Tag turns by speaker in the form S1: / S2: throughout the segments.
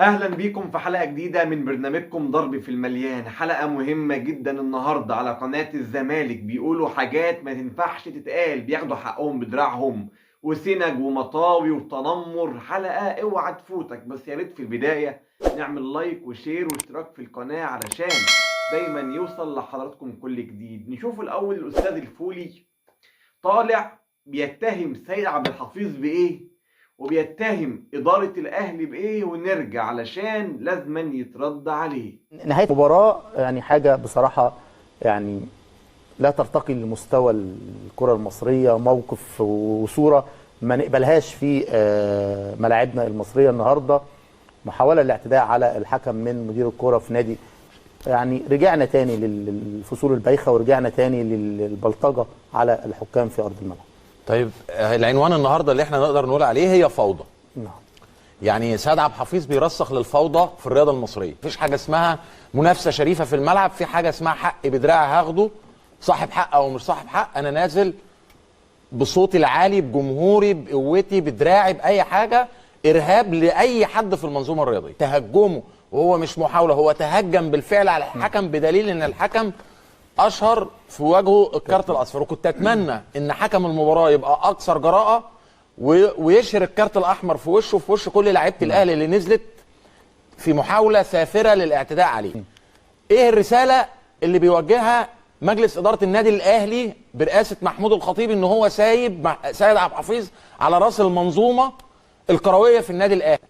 S1: اهلا بيكم في حلقة جديدة من برنامجكم ضرب في المليان. حلقة مهمة جدا النهارده على قناة الزمالك. بيقولوا حاجات ما تنفعش تتقال، بياخدوا حقهم بدراعهم وسنج ومطاوي وتنمر. حلقة اوعى تفوتك، بس يا ريت في البداية نعمل like و share واشتراك في القناة علشان دايما يوصل لحضراتكم كل جديد. نشوف الاول الاستاذ الفولي طالع بيتهم سيد عبد الحفيظ بايه وبيتهم إدارة الأهلي بإيه، ونرجع علشان لازما يترد عليه.
S2: نهاية المباراة يعني حاجة بصراحة يعني لا ترتقي لمستوى الكرة المصرية، موقف وصورة ما نقبلهاش في ملاعبنا المصرية النهاردة. محاولة الاعتداء على الحكم من مدير الكرة في نادي، يعني رجعنا تاني للفصول البايخة ورجعنا تاني للبلطجة على الحكام في أرض الملعب.
S3: طيب العنوان النهارده اللي احنا نقدر نقول عليه هي فوضى.
S2: نعم.
S3: يعني سيد عبد الحفيظ بيرسخ للفوضى في الرياضة المصرية. مفيش حاجة اسمها منافسه شريفه في الملعب، في حاجة اسمها حق بدراعي هاخده، صاحب حق او مش صاحب حق، انا نازل بصوتي العالي بجمهوري بقوتي بدراعي باي حاجة، ارهاب لاي حد في المنظومة الرياضية. تهجمه وهو مش محاولة، هو تهجم بالفعل على الحكم بدليل ان الحكم اشهر في وجهه الكارت الاصفر. وكنت اتمنى ان حكم المباراة يبقى اكثر جراءه ويشهر الكارت الاحمر في وشه وفي وش كل لعيبة الاهلي اللي نزلت في محاولة سافره للاعتداء عليه. ايه الرسالة اللي بيوجهها مجلس ادارة النادي الاهلي برئاسة محمود الخطيب ان هو سايب سيد عبد الحفيظ على راس المنظومة الكروية في النادي الاهلي؟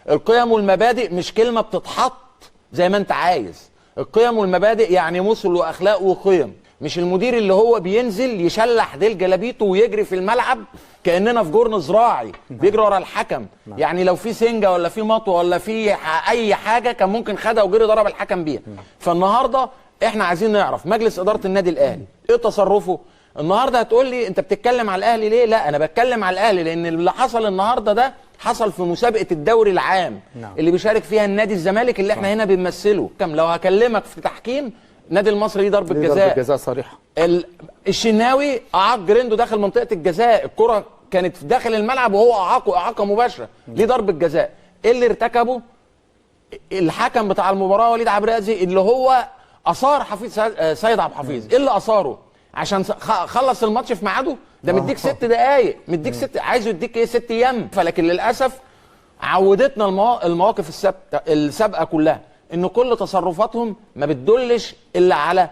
S3: القيم والمبادئ مش كلمة بتتحط زي ما انت عايز. القيم والمبادئ يعني مثل واخلاق وقيم، مش المدير اللي هو بينزل يشلح ديل جلابيته ويجري في الملعب كاننا في جرن زراعي بيجري ورا الحكم. يعني لو في سنجه ولا في مطوه ولا في اي حاجة كان ممكن خدها وجري ضرب الحكم بيها. فالنهارده احنا عايزين نعرف مجلس ادارة النادي الاهلي ايه تصرفه النهارده. هتقول لي انت بتتكلم على الاهلي ليه؟ لا، انا بتكلم على الاهلي لان اللي حصل النهارده ده حصل في مسابقة الدوري العام. نعم. اللي بيشارك فيها النادي الزمالك اللي احنا هنا بنمثله. كم لو هكلمك في تحكيم نادي المصري ليه ضربه جزاء،
S2: ضربه جزاء صريحه.
S3: الشناوي اعاق جريندو داخل منطقة الجزاء، الكره كانت داخل الملعب وهو اعاقه اعاقه مباشرة، ليه ضربه جزاء. ايه اللي ارتكبه الحكم بتاع المباراة وليد عبد الرازق اللي هو اثار حفيظ سيد عبد الحفيظ؟ ايه اللي اثاره؟ عشان خلص الماتش في ميعاده؟ ده مديك 6 دقايق، مديك 6، عايزه يديك ايه 6 ايام. فلكن للاسف عودتنا المواقف السابقة كلها ان كل تصرفاتهم ما بتدلش الا على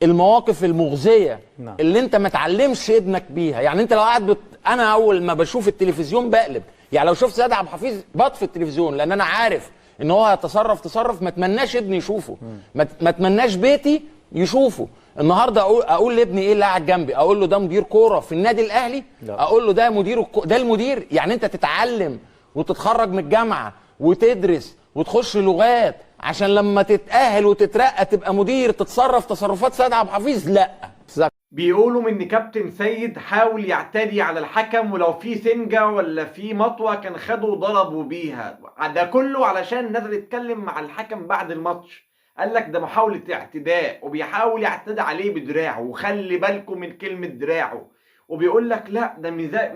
S3: المواقف المغزيه. نعم. اللي انت ما تعلمش ابنك بيها. يعني انت لو قاعد انا اول ما بشوف التلفزيون بقلب، يعني لو شفت سيد عبد الحفيظ بطفي التلفزيون لان انا عارف ان هو هيتصرف تصرف ما اتمناش ابني يشوفه، ما اتمناش بيتي يشوفه. النهارده اقول لابني ايه اللي قاعد جنبي؟ اقول له ده مدير كورة في النادي الاهلي؟ لا. اقول له ده مدير ده المدير؟ يعني انت تتعلم وتتخرج من الجامعة وتدرس وتخش لغات عشان لما تتاهل وتترقى تبقى مدير تتصرف تصرفات سيد عبد الحفيظ؟ لا.
S1: بيقولوا من كابتن سيد حاول يعتدي على الحكم، ولو في سنجه ولا في مطوه كان خده وضربوا بيها. ده كله علشان نزل يتكلم مع الحكم بعد الماتش، قال لك ده محاولة اعتداء وبيحاول يعتدي عليه بدراعه، وخلي بالكم من كلمة دراعه. وبيقول لك لا ده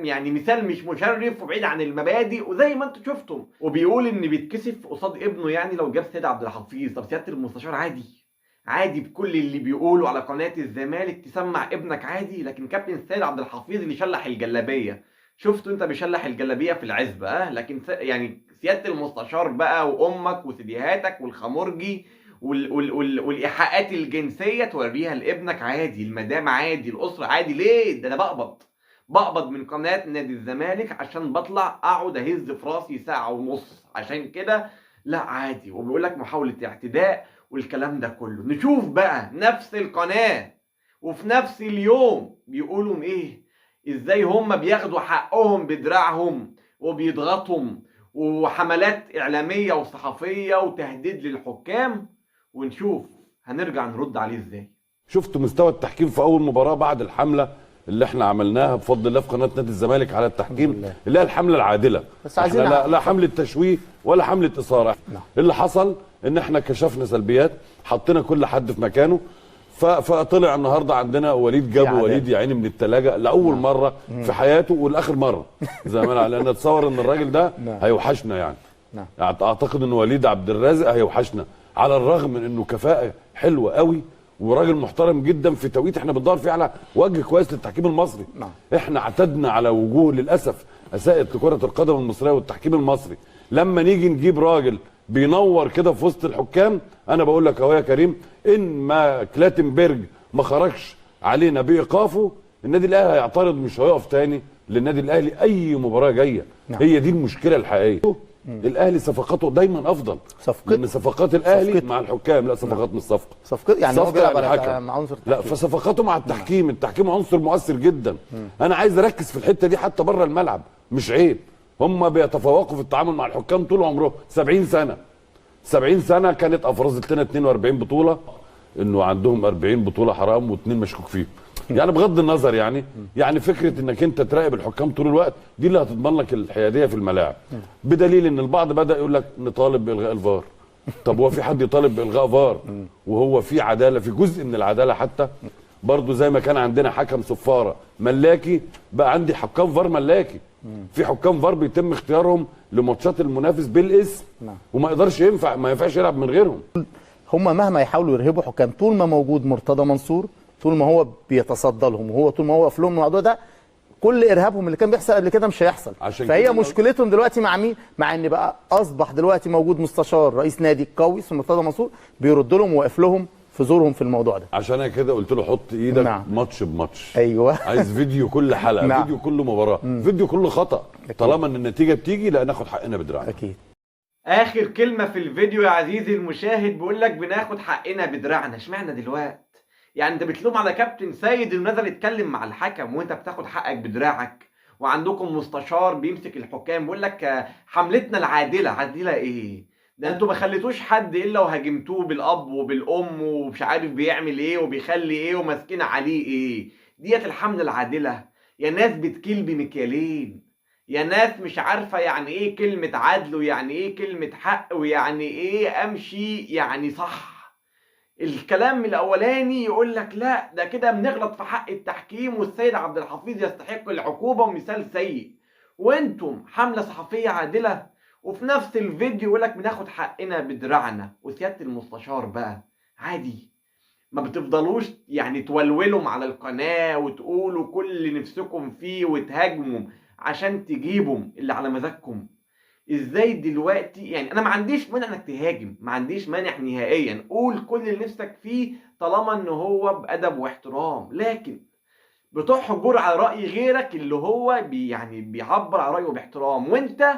S1: يعني مثال مش مشرف وبعيد عن المبادئ وزي ما انتم شفتم. وبيقول ان بيتكسف قصاد ابنه يعني لو جاب سيد عبد الحفيظ. طب سيادة المستشار عادي عادي بكل اللي بيقوله على قناة الزمالك تسمع ابنك عادي، لكن كابتن سيد عبد الحفيظ اللي شلح الجلابية، شفته انت بيشلح الجلابية في العزبة لكن يعني سيادة المستشار بقى وامك وسيديهاتك والخمرجي والايحاءات الجنسية توريها لابنك عادي، المدام عادي، الاسرة عادي. ليه؟ ده انا بقبض من قناة نادي الزمالك عشان بطلع اقعد اهز في راسي ساعة ونص، عشان كده لا عادي. وبيقول لك محاولة اعتداء والكلام ده كله. نشوف بقى نفس القناة وفي نفس اليوم بيقولوا ايه، ازاي هم بياخدوا حقهم بدراعهم وبيضغطهم وحملات اعلامية وصحفيه وتهديد للحكام، ونشوف هنرجع نرد عليه ازاي.
S4: شفت مستوى التحكيم في اول مباراة بعد الحملة اللي احنا عملناها بفضل الله في قناة نادي الزمالك على التحكيم، اللي هي الحملة العادلة، بس عايزين لا حمله تشويه ولا حمله اثاره. نعم. اللي حصل ان احنا كشفنا سلبيات، حطينا كل حد في مكانه، فطلع النهارده عندنا وليد، جابوا وليد يا عيني من الثلاجة لاول مرة في حياته ولاخر مرة زي ما انا، لان اتصور ان الراجل ده هيوحشنا يعني.
S2: نعم.
S4: اعتقد ان وليد عبد الرازق هيوحشنا، على الرغم من انه كفاءة حلوة قوي وراجل محترم جدا في توقيت احنا بندور فيه على وجه كويس للتحكيم المصري.
S2: نعم.
S4: احنا اعتدنا على وجوه للاسف اساءت لكرة القدم المصرية والتحكيم المصري. لما نيجي نجيب راجل بينور كده في وسط الحكام، انا بقول لك اهو يا كريم، ان ما كلاتنبرج ما خرجش علينا بايقافه، النادي الاهلي هيعترض، مش هيقف تاني للنادي الاهلي اي مباراة جاية.
S2: نعم.
S4: هي دي المشكلة الحقيقية. الاهلي صفقاته دايما افضل، لان صفقات الاهلي
S2: صفقته
S4: مع الحكام، لا صفقات مش صفقة،
S2: صفقة يعني هو بيلعب على عنصر
S4: لا، فصفقاته مع التحكيم. التحكيم عنصر مؤثر جدا. انا عايز اركز في الحتة دي حتى بره الملعب، مش عيب، هم بيتفوقوا في التعامل مع الحكام طول عمرهم. 70 سنة، 70 سنة كانت افرزت لنا 42 بطوله، انه عندهم 40 بطوله حرام واثنين مشكوك فيهم. يعني بغض النظر، يعني فكرة انك انت تراقب الحكام طول الوقت دي اللي هتضمن لك الحيادية في الملاعب. بدليل ان البعض بدا يقول لك نطالب بالغاء الفار. طب هو في حد يطالب بالغاء فار وهو في عدالة؟ في جزء من العدالة حتى برضو، زي ما كان عندنا حكم صفارة ملاكي، بقى عندي حكام فار ملاكي. في حكام فار بيتم اختيارهم لماتشات المنافس بالاسم، وما يقدرش ينفع، ما ينفعش يلعب من غيرهم.
S2: هم مهما يحاولوا يرهبوا حكام، طول ما موجود مرتضى منصور، طول ما هو بيتصدى لهم، وهو طول ما هو واقف لهم الموضوع ده، كل ارهابهم اللي كان بيحصل قبل كده مش هيحصل. فهي مشكلتهم دلوقتي مع مين؟ مع ان بقى اصبح دلوقتي موجود مستشار رئيس نادي قوي اسمه مرتضى منصور، بيرد لهم وواقف لهم في زورهم في الموضوع ده.
S4: عشان انا كده قلت له حط ايدك.
S2: نعم.
S4: ماتش بماتش.
S2: ايوه،
S4: عايز فيديو كل حلقة.
S2: نعم.
S4: فيديو كل مباراة. فيديو كل خطا.
S2: أكيد.
S4: طالما ان النتيجة بتيجي، لا ناخد حقنا بدراعنا.
S2: اكيد.
S1: اخر كلمة في الفيديو يا عزيزي المشاهد بيقول لك بناخد حقنا بدراعنا. اشمعنى دلوقتي؟ يعني انت بتلوم على كابتن سيد انه نزل يتكلم مع الحكم وانت بتاخد حقك بدراعك، وعندكم مستشار بيمسك الحكام بيقول لك حملتنا العادلة. عادلة ايه؟ ده انتوا ما خليتوش حد الا وهاجمتوه بالاب وبالام ومش عارف بيعمل ايه وبيخلي ايه وماسكين عليه ايه. ديت الحملة العادلة يا ناس بتكيل بمكيالين، يا ناس مش عارفه يعني ايه كلمة عدل، ويعني ايه كلمة حق، ويعني ايه امشي يعني صح. الكلام الاولاني يقول لك لا ده كده بنغلط في حق التحكيم والسيد عبد الحفيظ يستحق العقوبة ومثال سيء، وانتم حمله صحفية عادلة، وفي نفس الفيديو يقول لك بناخد حقنا بدراعنا. وسياده المستشار بقى عادي، ما بتفضلوش يعني تولولوا على القناة وتقولوا كل اللي نفسكم فيه وتهاجموا عشان تجيبوا اللي على مزاجكم. ازاي دلوقتي؟ يعني انا ما عنديش مانع انك تهاجم، ما عنديش مانع نهائيا، قول كل اللي نفسك فيه طالما ان هو بادب واحترام، لكن بتحجر على راي غيرك اللي هو يعني بيعبر على رايه باحترام، وانت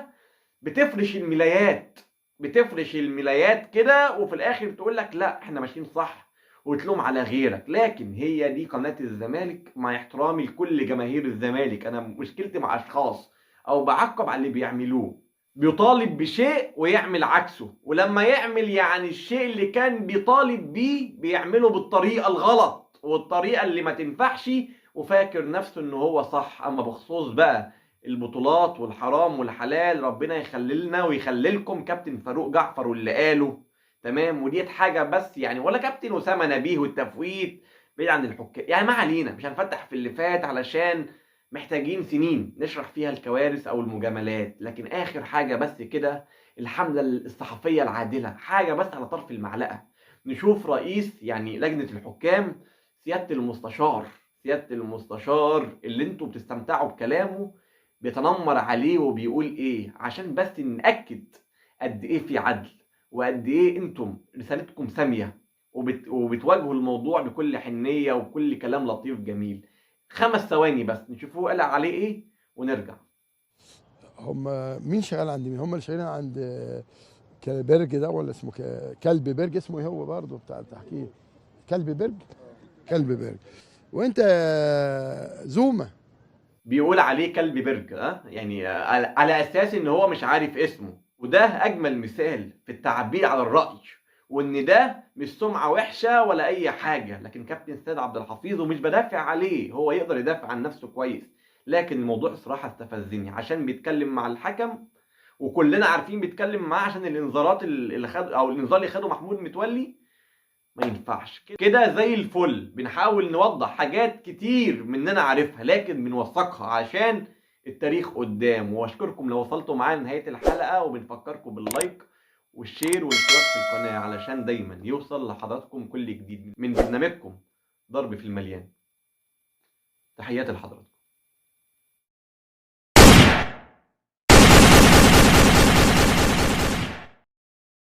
S1: بتفرش الملايات، بتفرش الملايات كده، وفي الاخر تقول لك لا احنا ماشيين صح وتلوم على غيرك. لكن هي دي قناة الزمالك، مع احترامي لكل جماهير الزمالك، انا مشكلتي مع اشخاص او بعقب على اللي بيعملوه. بيطالب بشيء ويعمل عكسه، ولما يعمل يعني الشيء اللي كان بيطالب بيه بيعمله بالطريقة الغلط والطريقة اللي ما تنفعش، وفاكر نفسه ان هو صح. اما بخصوص بقى البطولات والحرام والحلال، ربنا يخللنا ويخللكم كابتن فاروق جعفر واللي قاله تمام، وديت حاجة بس يعني، ولا كابتن أسامة نبيه والتفويت بعيد عن الحكام، يعني ما علينا، مش هنفتح في اللي فات علشان محتاجين سنين نشرح فيها الكوارث او المجاملات. لكن اخر حاجة بس كده، الحملة الصحفية العادلة، حاجة بس على طرف المعلقة، نشوف رئيس يعني لجنة الحكام سيادة المستشار، سيادة المستشار اللي انتوا بتستمتعوا بكلامه بيتنمر عليه وبيقول ايه، عشان بس نأكد قد ايه في عدل وقد ايه انتم رسالتكم سامية وبتواجهوا الموضوع بكل حنيه وكل كلام لطيف جميل. 5 ثواني بس نشوفوه قال عليه ايه ونرجع.
S5: هم مين شغال عند مين؟ هم اللي شغالين عند كلبرج ده، ولا اسمه كلب برج، اسمه ايه هو برضه بتاع التحكيم؟ كلب برج، كلب برج. وانت زومه
S1: بيقول عليه كلب برج، يعني على اساس ان هو مش عارف اسمه. وده اجمل مثال في التعبير على الراي، وان ده مش سمعه وحشة ولا اي حاجة. لكن كابتن سيد عبد الحفيظ، ومش بدافع عليه، هو يقدر يدافع عن نفسه كويس، لكن الموضوع صراحة استفزني عشان بيتكلم مع الحكم، وكلنا عارفين بيتكلم معاه عشان الانذارات اللي خد، او الانذار اللي خده محمود متولي. ما ينفعش كده. زي الفل بنحاول نوضح حاجات كتير مننا عارفها، لكن بنوثقها عشان التاريخ قدام. واشكركم لو وصلتوا معايا لنهاية الحلقة، وبنفكركم بال like وال share والاشتراك في القناة علشان دايما يوصل لحضراتكم كل جديد من برنامجكم ضرب في المليان. تحياتي لحضراتكم.